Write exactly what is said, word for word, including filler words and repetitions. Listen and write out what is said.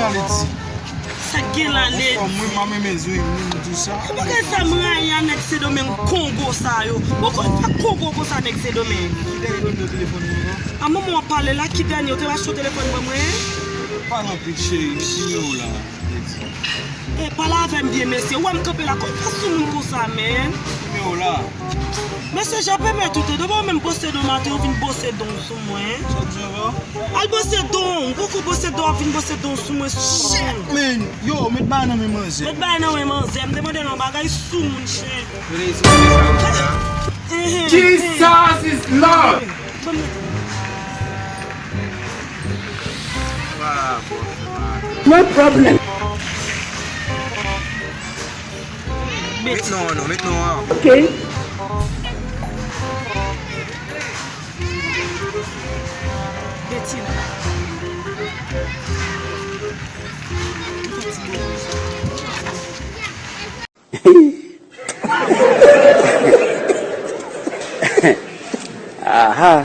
Sa k gen la, Lady? Fò mwen, m ap renmen zwi, m di sa. Bagay sa m rayi a nèg Sendomeng Kongo sa yo. Ou konn fè Kongo konsa nèg Sendomeng. Ki dènye nimewo telefòn mwen an? A manman w ap pale la, ki dènye? Ou te mache yon telefòn ban mwen? Pale anpil, cheri, nimewo la, Lady. E, pale avè m byen, mesye. Ou wè m kanpe la, konn fè sou moun konsa, men. Nimewo la. Mesye, jan pèmèt ou te, depi w menm bwose don maten, ou vin bwose don sou mwen. Sa w di ankò? Al bwose don, ou poko bwose don, ap vin bwose don sou mwen, sou moun. Shit, man! Yo, met bagay nan men manzè. Met bagay nan men manzè, m te mande l yon bagay sou moun, chen. Yo, Lady, se sa w di la? Ehe, ehe. Jesus is Lord! Ban m mete. Wa, bò, se pa. No problem. Met non an, non, met non an. Ok. Betina. Aha.